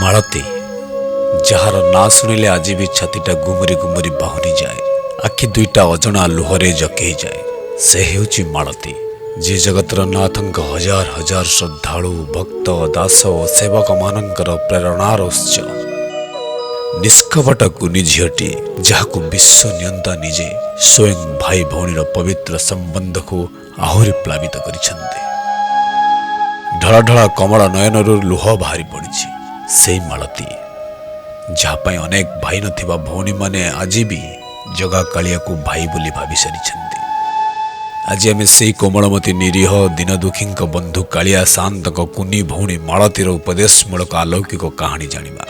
ମାଳତୀ, ଯାହାର ନାଁ ଶୁଣିଲେ ଆଜି ବି ଛାତିଟା ଗୁମୁରି ଗୁମୁରି ବାହୁନି ଯାଏ, ଆଖି ଦୁଇଟା ଅଜଣା ଲୁହରେ ଜକେଇ ଯାଏ, ସେ ହେଉଛି ମାଳତୀ, ଯିଏ ଜଗତର ନାଥଙ୍କ ହଜାର ହଜାର ଶ୍ରଦ୍ଧାଳୁ ଭକ୍ତ, ଦାସ ଓ ସେବକମାନଙ୍କର ପ୍ରେରଣାର ଉତ୍ସ। ନିଷ୍କପଟ କୁନି ଝିଅଟି, ଯାହାକୁ ବିଶ୍ୱ ନିୟନ୍ତା ନିଜେ ସ୍ୱୟଂ ଭାଇ ଭଉଣୀର ପବିତ୍ର ସମ୍ବନ୍ଧକୁ ଆହୁରି ପ୍ଲାବିତ କରିଛନ୍ତି। ଢଳଢଳ କମଳ ନୟନରୁ ଲୁହ ବାହାରି ପଡ଼ିଛି। ସେଇ ମାଳତୀ, ଯାହା ପାଇଁ ଅନେକ ଭାଇ ନଥିବା ଭଉଣୀମାନେ ଆଜି ବି ଜଗା କାଳିଆକୁ ଭାଇ ବୋଲି ଭାବି ସାରିଛନ୍ତି। ଆଜି ଆମେ ସେଇ କୋମଳମତୀ ନିରୀହ ଦୀନଦୁଃଖୀଙ୍କ ବନ୍ଧୁ କାଳିଆ ସାନ୍ତଙ୍କ କୁନି ଭଉଣୀ ମାଳତୀର ଉପଦେଶମୂଳକ ଆଲୌକିକ କାହାଣୀ ଜାଣିବା।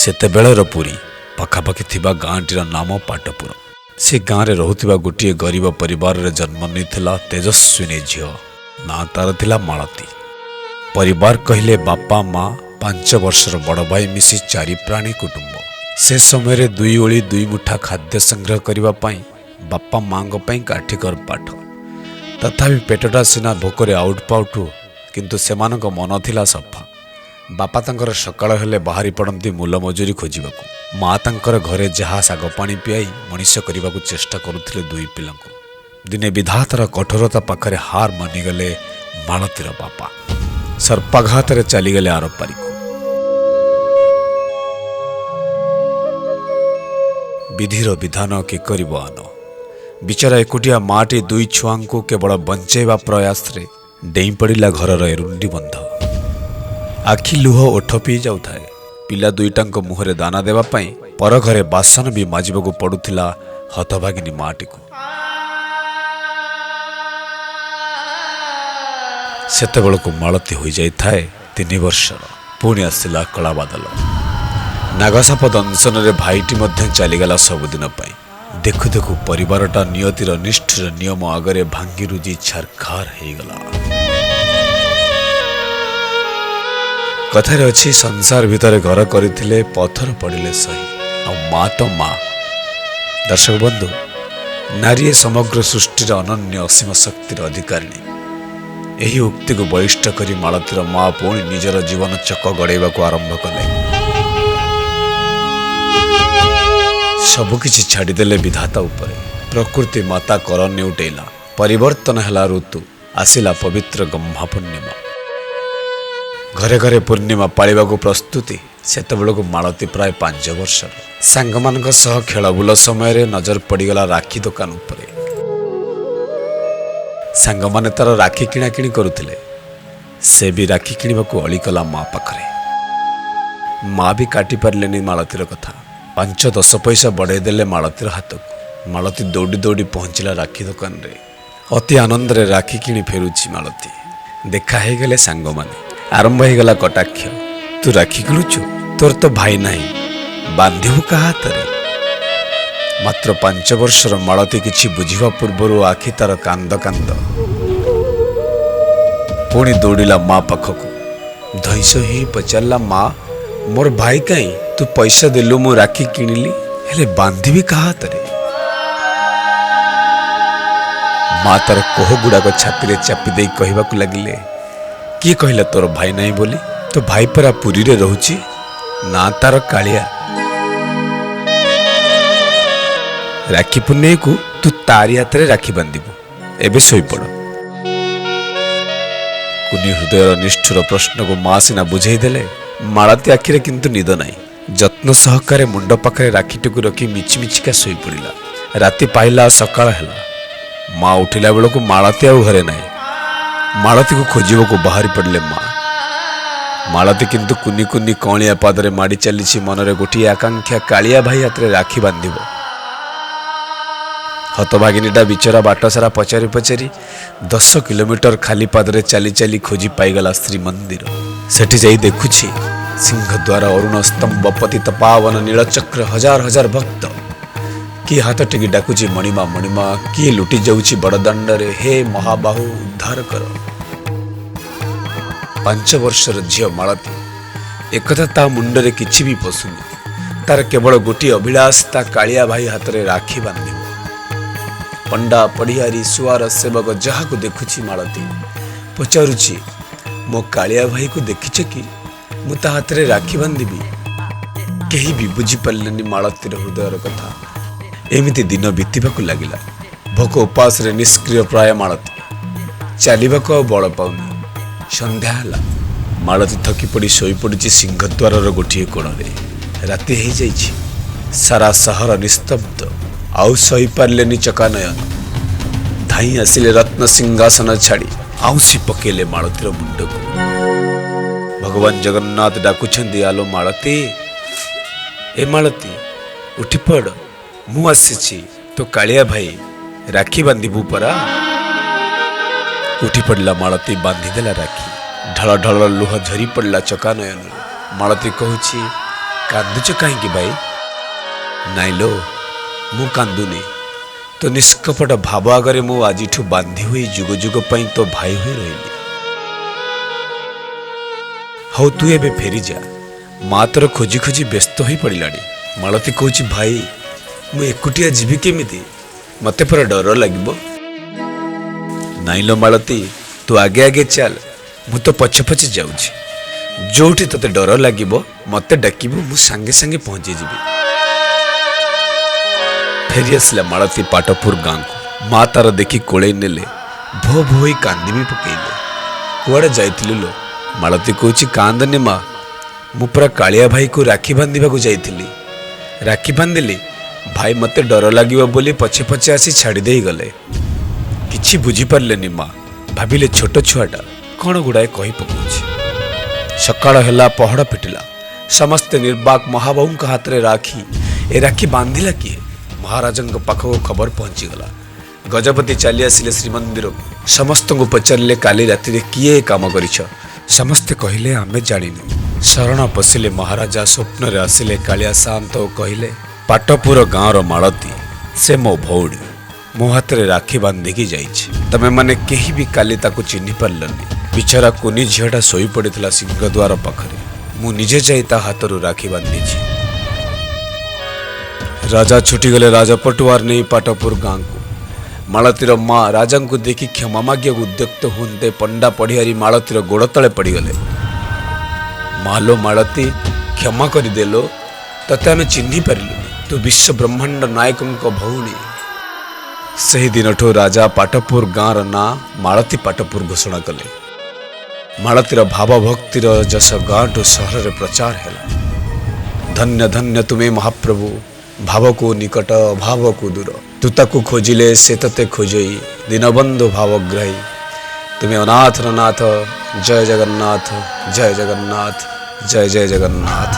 ସେତେବେଳର ପୁରୀ ପାଖାପାଖି ଥିବା ଗାଁଟିର ନାମ ପାଟପୁର। ସେ ଗାଁରେ ରହୁଥିବା ଗୋଟିଏ ଗରିବ ପରିବାରରେ ଜନ୍ମ ନେଇଥିଲା ତେଜସ୍ୱିନୀ ଝିଅ, ନାଁ ତାର ଥିଲା ମାଳତୀ। ପରିବାର କହିଲେ ବାପା, ମା, 5 ବର୍ଷର ବଡ଼ ଭାଇ ମିଶି 4 ପ୍ରାଣୀ କୁଟୁମ୍ବ। ସେ ସମୟରେ 2 ଓଳି 2 ମୁଠା ଖାଦ୍ୟ ସଂଗ୍ରହ କରିବା ପାଇଁ ବାପା ମାଙ୍କ ପାଇଁ କାଠିକର ପାଠ। ତଥାପି ପେଟଟା ସିନା ଭୋକରେ ଆଉଟ ପାଉଠୁ, କିନ୍ତୁ ସେମାନଙ୍କ ମନ ଥିଲା ସଫା। ବାପା ତାଙ୍କର ସକାଳ ହେଲେ ବାହାରି ପଡ଼ନ୍ତି ମୂଲ ମଜୁରୀ ଖୋଜିବାକୁ। ମା ତାଙ୍କର ଘରେ ଯାହା ଶାଗ ପାଣି ପିଆଇ ମଣିଷ କରିବାକୁ ଚେଷ୍ଟା କରୁଥିଲେ 2 ପିଲାଙ୍କୁ। ଦିନେ ବିଧାତାର କଠୋରତା ପାଖରେ ହାର ମାନିଗଲେ ମାଳତୀର ବାପା। ସର୍ପାଘାତରେ ଚାଲିଗଲେ ଆରପାରିକୁ। ବିଧିର ବିଧାନ କେ କରିବ ଆନ। ବିଚାରା ଏକୁଟିଆ ମାଟି 2 ଛୁଆଙ୍କୁ କେବଳ ବଞ୍ଚେଇବା ପ୍ରୟାସରେ ଡେଇଁ ପଡ଼ିଲା ଘରର ଏରୁଣ୍ଡି ବନ୍ଧ। ଆଖି ଲୁହ ଓଠ ପିଇ ଯାଉଥାଏ। ପିଲା ଦୁଇଟାଙ୍କ ମୁହଁରେ ଦାନା ଦେବା ପାଇଁ ପର ଘରେ ବାସନ ବି ମାଜିବାକୁ ପଡୁଥିଲା ହତଭାଗିନୀ ମାଟିକୁ। ସେତେବେଳକୁ ମାଳତୀ ହୋଇଯାଇଥାଏ 3 ବର୍ଷର। ପୁଣି ଆସିଲା କଳା ବାଦଲ। ନାଗସାପ ଦଂଶନରେ ଭାଇଟି ମଧ୍ୟ ଚାଲିଗଲା ସବୁଦିନ ପାଇଁ। ଦେଖୁ ଦେଖୁ ପରିବାରଟା ନିୟତିର ନିଷ୍ଠୁର ନିୟମ ଆଗରେ ଭାଙ୍ଗି ରୁଜି ଛାରଖାର ହେଇଗଲା। କଥାରେ ଅଛି, ସଂସାର ଭିତରେ ଘର କରିଥିଲେ ପଥର ପଡ଼ିଲେ ସହି, ଆଉ ମା ତ ମା। ଦର୍ଶକ ବନ୍ଧୁ, ନାରୀଏ ସମଗ୍ର ସୃଷ୍ଟିର ଅନନ୍ୟ ଅସୀମ ଶକ୍ତିର ଅଧିକାରିଣୀ। ଏହି ଉକ୍ତିକୁ ବଳିଷ୍ଠ କରି ମାଳତୀର ମା ପୁଣି ନିଜର ଜୀବନ ଚକ ଗଡ଼େଇବାକୁ ଆରମ୍ଭ କଲେ। ସବୁକିଛି ଛାଡ଼ିଦେଲେ ବିଧାତା ଉପରେ। ପ୍ରକୃତି ମାତା କର ନେଉଟେଇଲା। ପରିବର୍ତ୍ତନ ହେଲା ଋତୁ, ଆସିଲା ପବିତ୍ର ଗହ୍ମା ପୂର୍ଣ୍ଣିମା। ଘରେ ଘରେ ପୂର୍ଣ୍ଣିମା ପାଳିବାକୁ ପ୍ରସ୍ତୁତି। ସେତେବେଳକୁ ମାଳତୀ ପ୍ରାୟ 5 ବର୍ଷର। ସାଙ୍ଗମାନଙ୍କ ସହ ଖେଳବୁଲ ସମୟରେ ନଜର ପଡ଼ିଗଲା ରାକ୍ଷୀ ଦୋକାନ ଉପରେ। ସାଙ୍ଗମାନେ ତାର ରାକ୍ଷୀ କିଣାକିଣି କରୁଥିଲେ। ସେ ବି ରାକ୍ଷୀ କିଣିବାକୁ ଅଳି କଲା ମା ପାଖରେ। ମା ବି କାଟି ପାରିଲେନି ମାଳତୀର କଥା। 5-10 ପଇସା ବଢ଼େଇ ଦେଲେ ମାଳତୀର ହାତକୁ। ମାଳତୀ ଦୌଡ଼ି ଦୌଡ଼ି ପହଞ୍ଚିଲା ରାକ୍ଷୀ ଦୋକାନରେ। ଅତି ଆନନ୍ଦରେ ରାକ୍ଷୀ କିଣି ଫେରୁଛି ମାଳତୀ। ଦେଖା ହେଇଗଲେ ସାଙ୍ଗମାନେ। ଆରମ୍ଭ ହେଇଗଲା କଟାକ୍ଷ। ତୁ ରାକ୍ଷୀ କିଣୁଛୁ, ତୋର ତ ଭାଇ ନାହିଁ, ବାନ୍ଧିବୁ କାହା ହାତରେ? ମାତ୍ର 5 ବର୍ଷର ମାଳତୀ କିଛି ବୁଝିବା ପୂର୍ବରୁ ଆଖି ତାର କାନ୍ଦ କାନ୍ଦ। ପୁଣି ଦୌଡ଼ିଲା ମା ପାଖକୁ। ଧଇଁସ ହେଇ ପଚାରିଲା, ମା, ମୋର ଭାଇ କାହିଁ? ତୁ ପଇସା ଦେଲୁ, ମୁଁ ରାକ୍ଷୀ କିଣିଲି, ହେଲେ ବାନ୍ଧିବି କାହା ହାତରେ? ମା ତାର କୋହ ଗୁଡ଼ାକ ଛାତିରେ ଚାପି ଦେଇ କହିବାକୁ ଲାଗିଲେ, କିଏ କହିଲା ତୋର ଭାଇ ନାହିଁ ବୋଲି? ତୋ ଭାଇ ପରା ପୁରୀରେ ରହୁଛି, ନା ତାର କାଳିଆ। ରାକ୍ଷୀ ପୂର୍ଣ୍ଣିମାକୁ ତୁ ତାରି ହାତରେ ରାକ୍ଷୀ ବାନ୍ଧିବୁ, ଏବେ ଶୋଇପଡ଼। କୁନି ହୃଦୟର ନିଷ୍ଠୁର ପ୍ରଶ୍ନକୁ ମା ସିନା ବୁଝେଇ ଦେଲେ, ମାଳତୀ ଆଖିରେ କିନ୍ତୁ ନିଦ ନାହିଁ। ଯତ୍ନ ସହକାରେ ମୁଣ୍ଡ ପାଖରେ ରାକ୍ଷୀଟିକୁ ରଖି ମିଛି ମିଛିକା ଶୋଇପଡ଼ିଲା। ରାତି ପାଇଲା, ସକାଳ ହେଲା। ମା ଉଠିଲା ବେଳକୁ ମାଳତୀ ଆଉ ଘରେ ନାହିଁ। ମାଳତୀକୁ ଖୋଜିବାକୁ ବାହାରି ପଡ଼ିଲେ ମା। ମାଳତୀ କିନ୍ତୁ କୁନି କୁନି କଅଁଳିଆ ପାଦରେ ମାଡ଼ି ଚାଲିଛି। ମନରେ ଗୋଟିଏ ଆକାଂକ୍ଷା, କାଳିଆ ଭାଇ ହାତରେ ରାକ୍ଷୀ ବାନ୍ଧିବ। ହତଭାଗିନୀଟା ବିଚରା ବାଟ ସାରା ପଚାରି ପଚାରି 10 କିଲୋମିଟର ଖାଲି ପାଦରେ ଚାଲି ଚାଲି ଖୋଜି ପାଇଗଲା ଶ୍ରୀମନ୍ଦିର। ସେଠି ଯାଇ ଦେଖୁଛି ସିଂହଦ୍ୱାର, ଅରୁଣ ସ୍ତମ୍ଭ, ପତିତ ପାବନ, ନୀଳଚକ୍ର, ହଜାର ହଜାର ଭକ୍ତ। କିଏ ହାତ ଟେକି ଡାକୁଛି ମଣିମା ମଣିମା, କିଏ ଲୁଟି ଯାଉଛି ବଡ଼ଦାଣ୍ଡରେ, ହେ ମହାବାହୁ ଉଦ୍ଧାର କର। 5 ବର୍ଷର ଝିଅ ମାଳତୀ, ଏକଥା ତା ମୁଣ୍ଡରେ କିଛି ବି ପଶୁନି। ତାର କେବଳ ଗୋଟିଏ ଅଭିଳାଷ, ତା କାଳିଆ ଭାଇ ହାତରେ ରାକ୍ଷୀ ବାନ୍ଧିବ। ପଣ୍ଡା, ପଢ଼ିଆରୀ, ସୁଆର, ସେବକ ଯାହାକୁ ଦେଖୁଛି ମାଳତୀ ପଚାରୁଛି, ମୋ କାଳିଆ ଭାଇକୁ ଦେଖିଛ କି? ମୁଁ ତା ହାତରେ ରାକ୍ଷୀ ବାନ୍ଧିବି। କେହି ବି ବୁଝିପାରିଲେନି ମାଳତୀର ହୃଦୟର କଥା। ଏମିତି ଦିନ ବିତିବାକୁ ଲାଗିଲା। ଭୋକ ଉପାସରେ ନିଷ୍କ୍ରିୟ ପ୍ରାୟ ମାଳତୀ, ଚାଲିବାକୁ ଆଉ ବଳ ପାଉନି। ସନ୍ଧ୍ୟା ହେଲା, ମାଳତୀ ଥକି ପଡ଼ି ଶୋଇପଡ଼ିଛି ସିଂହଦ୍ୱାରର ଗୋଟିଏ କୋଣରେ। ରାତି ହେଇଯାଇଛି, ସାରା ସହର ନିସ୍ତବ୍ଧ। ଆଉ ସହିପାରିଲେନି ଚକାନୟନ, ଧାଇଁ ଆସିଲେ ରତ୍ନ ସିଂହାସନ ଛାଡ଼ି, ଆଉଁସି ପକେଇଲେ ମାଳତୀର ମୁଣ୍ଡକୁ। ଭଗବାନ ଜଗନ୍ନାଥ ଡାକୁଛନ୍ତି, ଆଲୋ ମାଳତୀ, ଏ ମାଳତୀ, ଉଠିପଡ଼, ମୁଁ ଆସିଛି ତୋ କାଳିଆ ଭାଇ, ରାକ୍ଷୀ ବାନ୍ଧିବୁ ପରା। ଉଠି ପଡ଼ିଲା ମାଳତୀ, ବାନ୍ଧିଦେଲା ରାକ୍ଷୀ। ଢଳ ଢଳ ଲୁହ ଝରି ପଡ଼ିଲା ଚକାନୟନରୁ। ମାଳତୀ କହୁଛି, କାନ୍ଦୁଛ କାହିଁକି ଭାଇ? ନାଇଁ ଲୋ, ମୁଁ କାନ୍ଦୁନି। ତୋ ନିଷ୍କପଟ ଭାବ ଆଗରେ ମୁଁ ଆଜିଠୁ ବାନ୍ଧି ହୋଇ ଯୁଗ ଯୁଗ ପାଇଁ ତୋ ଭାଇ ହୋଇ ରହିଲି। ହଉ, ତୁ ଏବେ ଫେରିଯା, ମା ତୋର ଖୋଜି ଖୋଜି ବ୍ୟସ୍ତ ହୋଇ ପଡ଼ିଲାଣି। ମାଳତୀ କହୁଛି, ଭାଇ, ମୁଁ ଏକୁଟିଆ ଯିବି କେମିତି? ମତେ ପରା ଡର ଲାଗିବ। ନାଇଁ ଲୋ ମାଳତୀ, ତୁ ଆଗେ ଆଗେ ଚାଲ, ମୁଁ ତ ପଛେ ପଛେ ଯାଉଛି। ଯୋଉଠି ତୋତେ ଡର ଲାଗିବ ମତେ ଡାକିବୁ, ମୁଁ ସାଙ୍ଗେ ସାଙ୍ଗେ ପହଞ୍ଚିଯିବି। ଫେରି ଆସିଲା ମାଳତୀ ପାଟପୁର ଗାଁକୁ। ମା ତାର ଦେଖି କୋଳେଇ ନେଲେ, ଭୋ ଭୋ ହୋଇ କାନ୍ଦି ବି ପକେଇଲେ। କୁଆଡ଼େ ଯାଇଥିଲୁ ଲୋ? ମାଳତୀ କହୁଛି, କାନ୍ଦନି ମା, ମୁଁ ପୁରା କାଳିଆ ଭାଇକୁ ରାକ୍ଷୀ ବାନ୍ଧିବାକୁ ଯାଇଥିଲି। ରାକ୍ଷୀ ବାନ୍ଧିଲି, ଭାଇ ମତେ ଡର ଲାଗିବ ବୋଲି ପଛେ ପଛେ ଆସି ଛାଡ଼ି ଦେଇ ଗଲେ। କିଛି ବୁଝିପାରିଲେନି ମା, ଭାବିଲେ ଛୋଟ ଛୁଆଟା କ'ଣ ଗୁଡ଼ାଏ କହି ପକଉଛି। ସକାଳ ହେଲା, ପହଡ଼ ଫିଟିଲା। ସମସ୍ତେ ନିର୍ବାକ। ମହାବାହୁଙ୍କ ହାତରେ ରାକ୍ଷୀ, ଏ ରାକ୍ଷୀ ବାନ୍ଧିଲା କିଏ? ମହାରାଜାଙ୍କ ପାଖକୁ ଖବର ପହଞ୍ଚିଗଲା। ଗଜପତି ଚାଲି ଆସିଲେ ଶ୍ରୀମନ୍ଦିରକୁ। ସମସ୍ତଙ୍କୁ ପଚାରିଲେ, କାଲି ରାତିରେ କିଏ ଏ କାମ କରିଛ? ସମସ୍ତେ କହିଲେ, ଆମେ ଜାଣିନୁ। ଶରଣ ପଶିଲେ ମହାରାଜା। ସ୍ୱପ୍ନରେ ଆସିଲେ କାଳିଆ ସାଆନ୍ତ ଓ କହିଲେ, ପାଟପୁର ଗାଁର ମାଳତୀ, ସେ ମୋ ଭଉଣୀ, ମୋ ହାତରେ ରାକ୍ଷୀ ବାନ୍ଧିକି ଯାଇଛି। ତମେମାନେ କେହି ବି କାଲି ତାକୁ ଚିହ୍ନି ପାରିଲନି। ବିଚରା କୁନି ଝିଅଟା ଶୋଇପଡ଼ିଥିଲା ସିଂହଦ୍ୱାର ପାଖରେ। ମୁଁ ନିଜେ ଯାଇ ତା ହାତରୁ ରାକ୍ଷୀ ବାନ୍ଧିଛି। ରାଜା ଛୁଟିଗଲେ ରାଜପଟୁଆର ନେଇ ପାଟପୁର ଗାଁକୁ। ମାଳତୀର ମା ରାଜାଙ୍କୁ ଦେଖି କ୍ଷମା ମାଗିବାକୁ ଉଦ୍ୟକ୍ତ ହୁଅନ୍ତେ, ପଣ୍ଡା ପଢ଼ିଆରୀ ମାଳତୀର ଗୋଡ଼ ତଳେ ପଡ଼ିଗଲେ। ମାଲୋ ମାଳତୀ, କ୍ଷମା କରିଦେଲୋ, ତତେ ଆମେ ଚିହ୍ନି ପାରିଲୁନି, ତୁ ବିଶ୍ୱ ବ୍ରହ୍ମାଣ୍ଡ ନାୟକଙ୍କ ଭଉଣୀ। ସେହି ଦିନଠୁ ରାଜା ପାଟପୁର ଗାଁର ନାଁ ମାଳତୀ ପାଟପୁର ଘୋଷଣା କଲେ। ମାଳତୀର ଭାବଭକ୍ତିର ଯଶ ଗାଁଠୁ ସହରରେ ପ୍ରଚାର ହେଲା। ଧନ୍ୟ ଧନ୍ୟ ତୁମେ ମହାପ୍ରଭୁ, ଭାବକୁ ନିକଟ ଅଭାବକୁ ଦୂର। ତୁ ତାକୁ ଖୋଜିଲେ ସେ ତତେ ଖୋଜଇ, ଦୀନବନ୍ଧୁ ଭାବଗ୍ରାହୀ ତୁମେ ଅନାଥର ନାଥ। ଜୟ ଜଗନ୍ନାଥ, ଜୟ ଜଗନ୍ନାଥ, ଜୟ ଜୟ ଜଗନ୍ନାଥ।